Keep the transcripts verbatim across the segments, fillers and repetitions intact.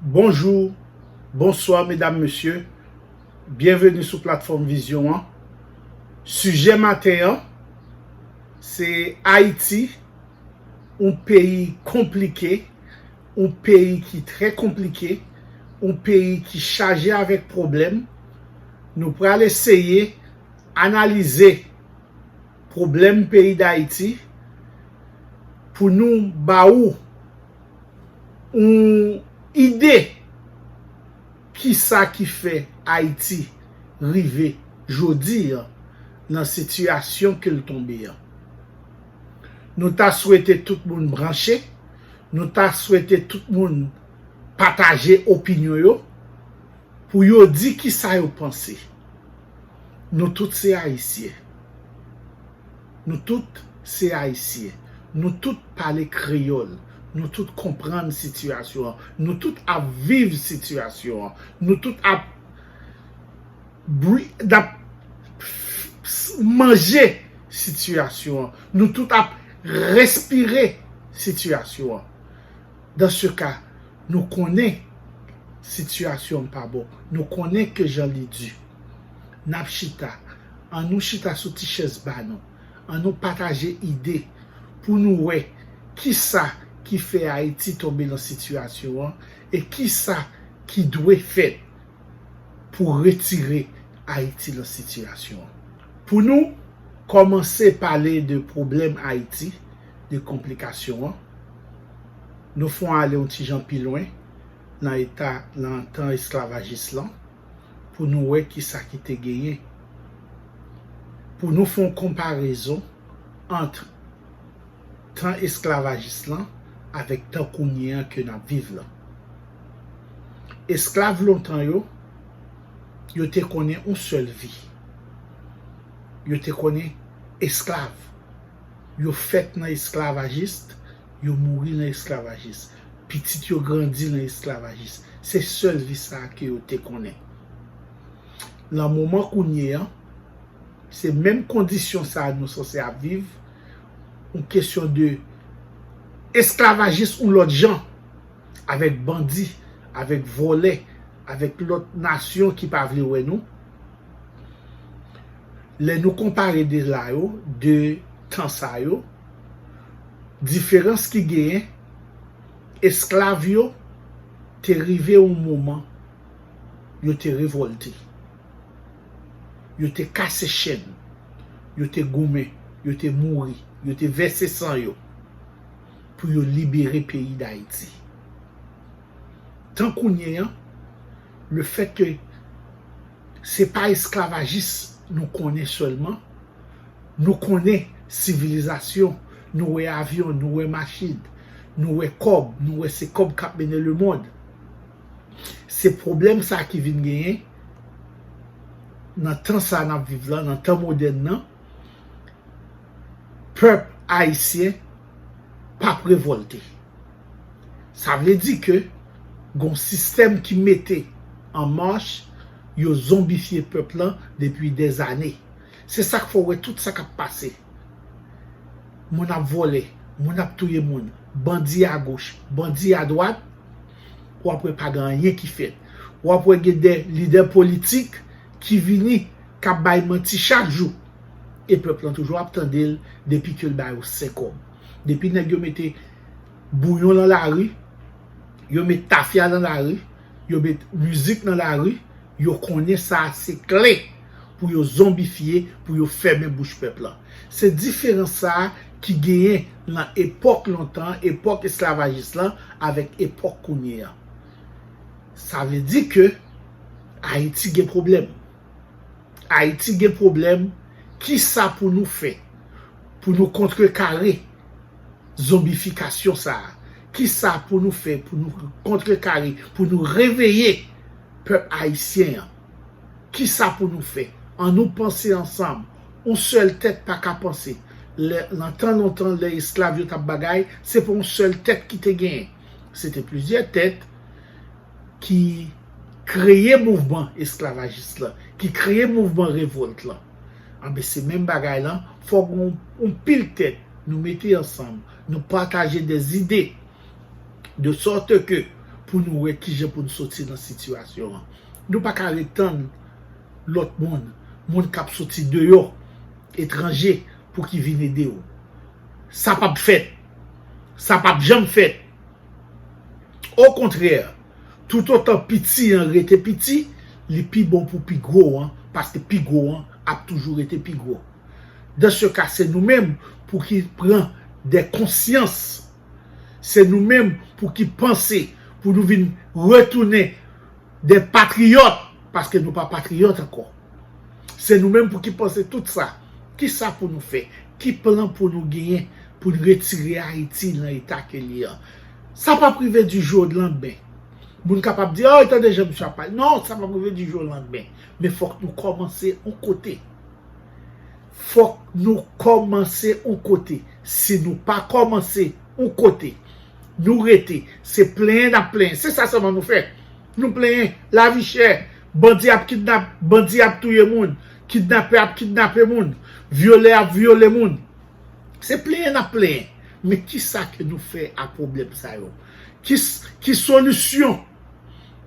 Bonjou, bonswa medam, mesye. Byenveni sou platfòm Vizyon an. Sijè maten an, se Ayiti, yon peyi konplike, yon peyi ki trè konplike, yon peyi ki chaje avèk pwoblèm. Nou pral eseye analize pwoblèm peyi Dayiti pou nou ba ou yon ide kisa ki fè Ayiti rive jodi an nan sitiyasyon ke l tonbe an. Nou ta swete tout moun branche, nou ta swete tout moun pataje opinyon yo, pou yo di kisa yo panse. Nou tout se Ayisyen. Nou tout se Ayisyen. Nou tout pale kreyòl. Nou tout konprann sitiyasyon an. Nou tout ap viv sitiyasyon an. Nou tout ap bwi, n ap manje sitiyasyon an. Nou tout ap respire sitiyasyon an. Dans ce cas, nou konnen sitiyasyon an pa bon. Nou konnen ke jan li di. N ap chita. Annou chita sou ti chèz ba nou. Annou pataje ide pou nou wè kisa ki fè Ayiti tonbe nan sitiyasyon an e kisa ki dwe fèt pou retire Ayiti nan sitiyasyon an. Pou nou kòmanse pale de pwoblèm Ayiti, de konplikasyon an, nou fè w ale yon ti jan pi lwen nan eta, nan tan esklavajis lan, pou nou wè kisa ki te genyen. Pou nou fè yon konparezon ant tan esklavajis lan avèk tan kounye an ke n ap viv lan. Esklav lontan yo, yo te konnen yon sèl vi. Yo te konnen esklav. Yo fèt nan esklavajis, yo mouri nan esklavajis. Pitit yo grandi nan esklavajis. Se sèl vi sa a ke yo te konnen. Nan moman kounye an, se menm kondisyon sa a nou sanse ap viv, yon kesyon de esklavajis yon lòt jan, avèk bandi, avèk vòlè, avèk lòt nasyon ki pa vle wè nou. Lè nou konpare de la yo, de tan sa yo, diferans ki genyen, esklav yo te rive yon moman, yo te revòlte. Yo te kase chèn, yo te goumen, yo te mouri, yo te vèse san yo pou yo libere peyi Dayiti. Tan kounye an, lefèt ke se pa esklavajis nou konnen sèlman, nou konnen sivilizasyon, nou wè avyon, nou wè machin, nou wè kòb, nou wè se kòb k ap mennen lemonn. Se pwoblèm sa ki vin genyen nan tan sa n ap viv la, nan tan modèn nan, pèp ayisyen p ap revòlte. Sa vle di ke gon sistèm ki mete an mach, yo zonbifye pèp lan depi dèzane. Se sa k fè w wè tout sa k ap pase. Moun ap vòlè, moun ap touye moun, bandi agoch, bandi adwat, w ap wè pa gen anyen ki fèt. W ap wè gen de lidè politik ki vini, k ap bay manti chak jou. E pèp lan toujou ap tande l depi ke l ba yo senk kòb. Depi nèg yo mete bouyon nan lari, yo met tafya nan lari, yo met mizik nan lari, yo konnen sa a se kle pou yo zonbifye, pou yo fèmen bouch pèp lan. Se diferans sa a ki genyen nan epòk lontan, epòk esklavajis lan, avèk epòk kounye an. Sa vle di ke Ayiti gen pwoblèm. Ayiti gen pwoblèm. Kisa pou nou fè pou nou kontrekare zonbifikasyon sa a? Kisa pou nou fè pou nou kontrekare, pou nou reveye pèp ayisyen an? Kisa pou nou fè? Annou panse ansanm. Yon sèl tèt pa ka panse. Lè, nan tan lontan, lè esklav yo t ap bagay, se pa yon sèl tèt ki te genyen. Se te plizyè tèt ki kreye mouvman esklavajis lan, ki kreye mouvman revòlt lan. Anben, se menm bagay lan, fòk yon, yon pil tèt, nou mete ansanm, nou pataje dèzide, de sòt ke pou nou wè kijan pou n soti nan sitiyasyon an. Nou pa ka ret tann lòt moun, moun k ap soti deyò, etranje, pou ki vin ede w. Sa p ap fèt. Sa p ap janm fèt. Okontrè, toutotan piti an rete piti, li pi bon pou pi gwo an, paske pi gwo an ap toujou rete pi gwo. Dans ce cas, se nou menm pou ki pran de konsyans. Se nou menm pou ki panse, pou nou vin retounen de patriyòt, paske nou pa patriyòt ankò. Se nou menm pou ki panse tout sa. Kisa pou nou fè? Ki plan pou nou genyen pou n retire Ayiti nan eta ke li an? Sa p ap rive di jou o landemen. Moun kapab di, "Oh, tande jan misye ap pale." Non, sa p ap rive di jou o landemen. Men fòk nou kòmanse yon kote. Fòk nou kòmanse yon kote. Si nou pa kòmanse yon kote, nou rete. Se plenyen n ap plenyen. Se sa sèlman nou fè. Nou plenyen. Lavi chè. Bandi ap kidnap, bandi ap touye moun. Kidnapè ap kidnape moun. Vyolè ap vyole moun. Se plenyen n ap plenyen. Men kisa ke nou fè a pwoblèm sa yo? Ki, ki solisyon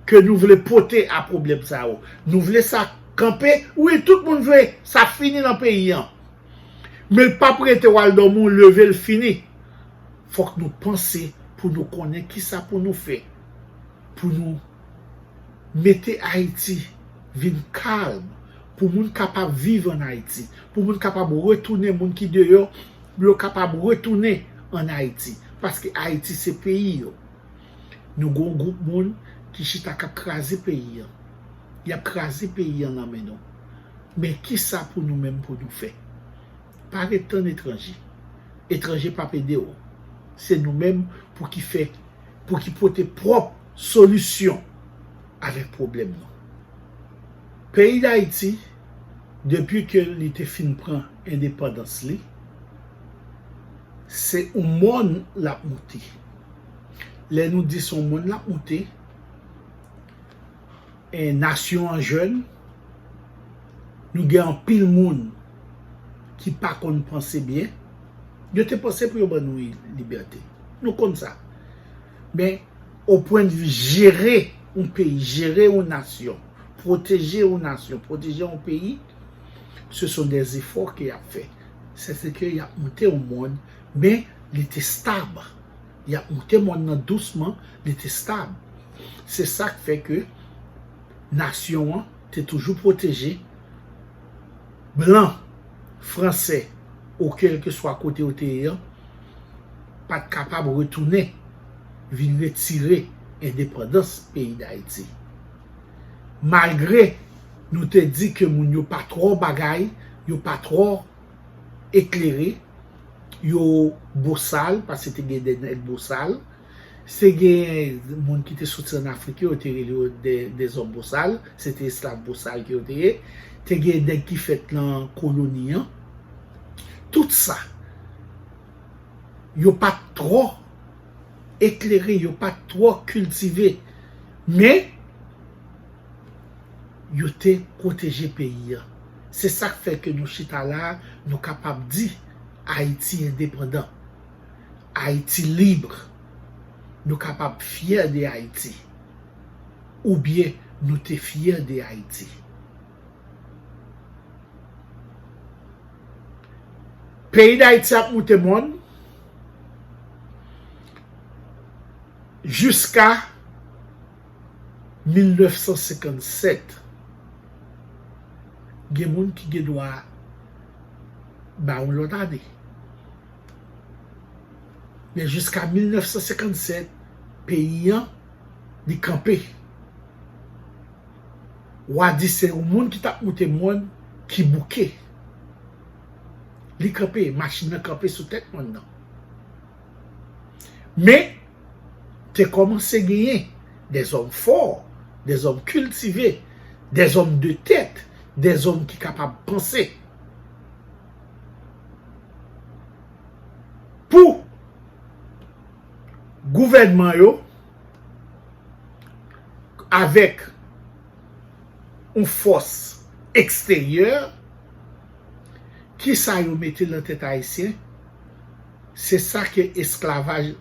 ke nou vle pote a pwoblèm sa yo? Nou vle sa kanpe? Wi, tout moun vle sa fini nan peyi an. Men l p ap rete w al dòmi, w leve l fini. Fòk nou panse pou nou konnen kisa pou nou fè. Pou nou mete Ayiti vin kalm, pou moun kapab viv ann Ayiti, pou moun kapab retounen, moun ki deyò, yo kapab retounen ann Ayiti, paske Ayiti se peyi yo. Nou gen yon gwoup moun ki chita k ap kraze peyi an. Y ap kraze peyi an nan men nou. Men kisa pou nou menm pou nou fè? Pa ret tann etranje. Etranje p ap ede w. Se nou menm pou ki fè, pou ki pote pwòp solisyon avèk pwoblèm nou. Peyi Dayiti, depi ke li te fin pran endepandans li, se yon mòn l ap moute. Lè nou di se yon mòn l ap moute, e nasyon an jèn, nou gen anpil moun ki pa konn panse byen. Yo te panse pou yo ban nou libète. Nou konn sa. Men, o pwen de vi jere yon peyi, jere yon nasyon, pwoteje yon nasyon, pwoteje yon peyi, ce sont des efforts ke y ap fè. Sètadi ke y ap moute yon mòn, men li te stab. Y ap moute mòn nan dousman, li te stab. Se sa k fè ke nasyon an te toujou pwoteje blan, fransè, ou kèlkeswa kote yo te ye an, pa t kapab retounen vin retire endepandans peyi Dayiti. Malgre nou te di ke moun yo pa twò bagay, yo pa twò eklere, yo bosal, paske te gen de nèg bosal, se gen moun ki te soti ann Afrik yo, yo te rele yo de, de zòm bosal, se te esklav bosal ke yo te ye, te gen nèg ki fèt nan koloni an. Tout sa, yo pa t twò eklere, yo pa t twò kiltive, men yo te pwoteje peyi an. Se sa k fè ke nou chita la a, nou kapab di Ayiti endepandan, Ayiti lib. Nou kapab fyè de Ayiti. Oubyen nou te fyè de Ayiti. Peyi Dayiti ap moute mòn jiska mil nèf san senkann sèt. Gen moun ki gen dwa ba yon lòt ane. Men jiska mil nèf san senkann sèt, peyi an, li kanpe. W a di se yon moun ki t ap moute mòn ki bouke. Li kanpe, machin nan kanpe sou tèt mòn nan. Men, te kòmanse genyen des hommes forts, des hommes cultivés, des hommes de tête, des hommes ki kapab panse. Pou gouvènman yo, avèk yon fòs eksteryè, kisa yo mete nan tèt Ayisyen? Se sa ke esklavaj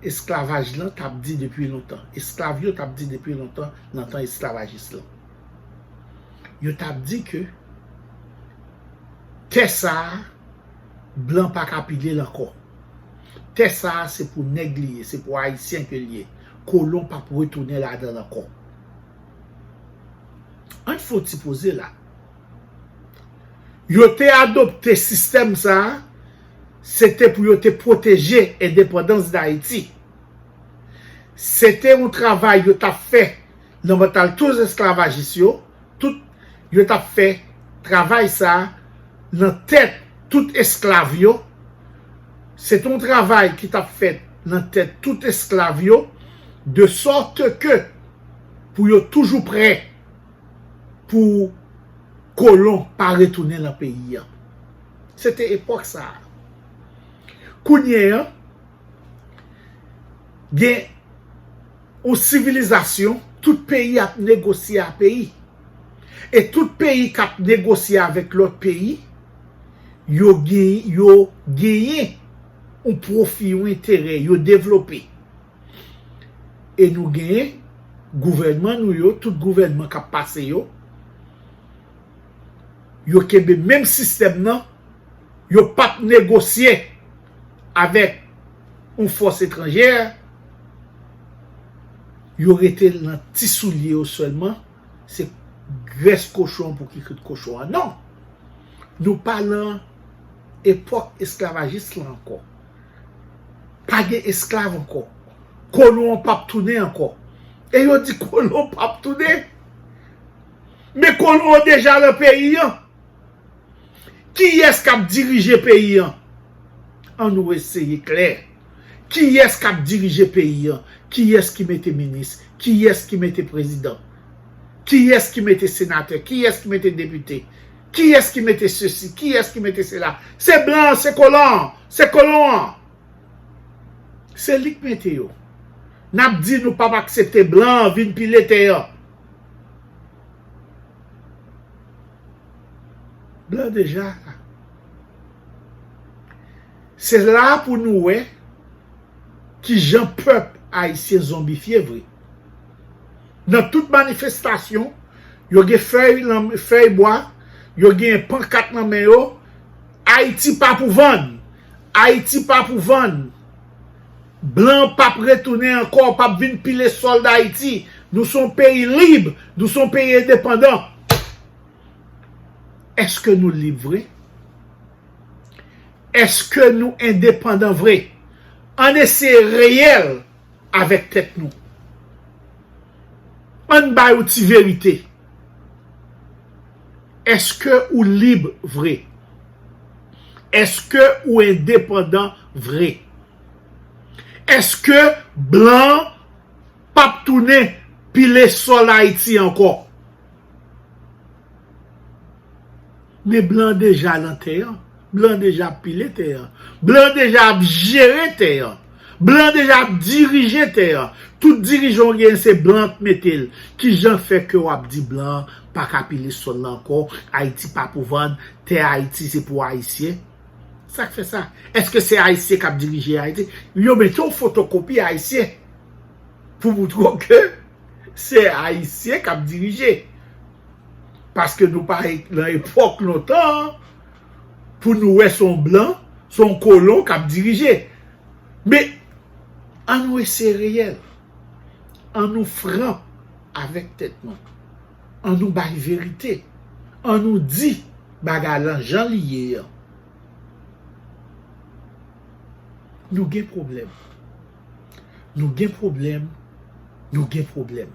esklavaj lan t ap di depi lontan. Esklav yo t ap di depi lontan, nan tan esklavajis lan. Yo t ap di ke tè sa a, blan pa ka pile l ankò. Tè sa a, se pou nèg li ye, se pou Ayisyen ke l ye. Kolon p ap retounen ladan l ankò. Ann fè yon ti poze la. Yo te adopte sistèm sa a, se te pou yo te pwoteje endepandans Dayiti. Se te yon travay yo t ap fè nan mantal tout esklavajis yo, tout, yo t ap fè travay sa a nan tèt tout esklav yo. Se te yon travay ki t ap fèt nan tèt tout esklav yo, de sòt ke pou yo toujou prè pou kolon pa retounen nan peyi an. Se te epòk sa a. Kounye a, gen yon sivilizasyon, tout peyi ap negosye a peyi. E tout peyi k ap negosye avèk lòt peyi, yo gen, yo genyen yon pwofi, yon enterè, yo devlope. E nou genyen gouvènman nou yo, tout gouvènman k ap pase yo, yo kenbe menm sistèm nan, yo p ap negosye avèk yon fòs etranjè, yo rete nan ti soulye yo sèlman, se grès kochon an pou kikrit kochon an. Non! Nou pa nan epòk esklavajis lan ankò. Pa gen esklav ankò. Kolon an p ap tounen ankò. E yo di kolon p ap tounen. Men kolon an deja nan peyi an. Kiyès k ap dirije peyi an? Ann nou eseye klè. Kiyès k ap dirije peyi an? Kiyès ki mete minis? Kiyès ki mete prezidan? Kiyès ki mete senatè? Kiyès ki mete depite? Kiyès ki mete sesi? Kiyès ki mete sela? Se blan an, se kolon an, se kolon an. Se li k mete yo. N ap di nou p ap aksepte blan an vin pile tè an. Blan deja la. Se la pou nou wè kijan pèp ayisyen zonbifye vre. Nan tout manifestasyon, yo gen fèy nan, fèy bwa, yo gen pankat nan men yo, Ayiti pa pou vann. Ayiti pa pou vann. Blan p ap retounen ankò, p ap vin pile sòl Dayiti. Nou se yon peyi lib, nou se yon peyi endepandan. Èske nou lib vre? Èske nou endepandan vre? Ann eseye reyèl avèk tèt nou. Ann bay yon ti verite. Èske ou lib vre? Èske ou endepandan vre? Èske blan p ap tounen pile sòl Ayiti ankò? Men blan deja nan tè an. Blan deja ap pile tè an. Blan deja ap jere tè an. Blan deja ap dirije tè an. Tout dirijan w genyen se blan k mete l. Kijan fè ke w ap di blan pa ka pile sòl la ankò? Ayiti pa pou vann. Tè Ayiti se pou Ayisyen. Sa k fè sa? Èske se Ayisyen k ap dirije Ayiti? Yo mete yon fotokopi Ayisyen pou moutre w ke se Ayisyen k ap dirije. Paske nou pa e-, nan epòk lontan an pou nou wè se yon blan, se yon kolon k ap dirije. Men, ann nou eseye reyèl. Ann nou fran avèk tèt nou. Ann nou bay verite. Ann nou di bagay lan jan li ye an. Nou gen pwoblèm. Nou gen pwoblèm. Nou gen pwoblèm.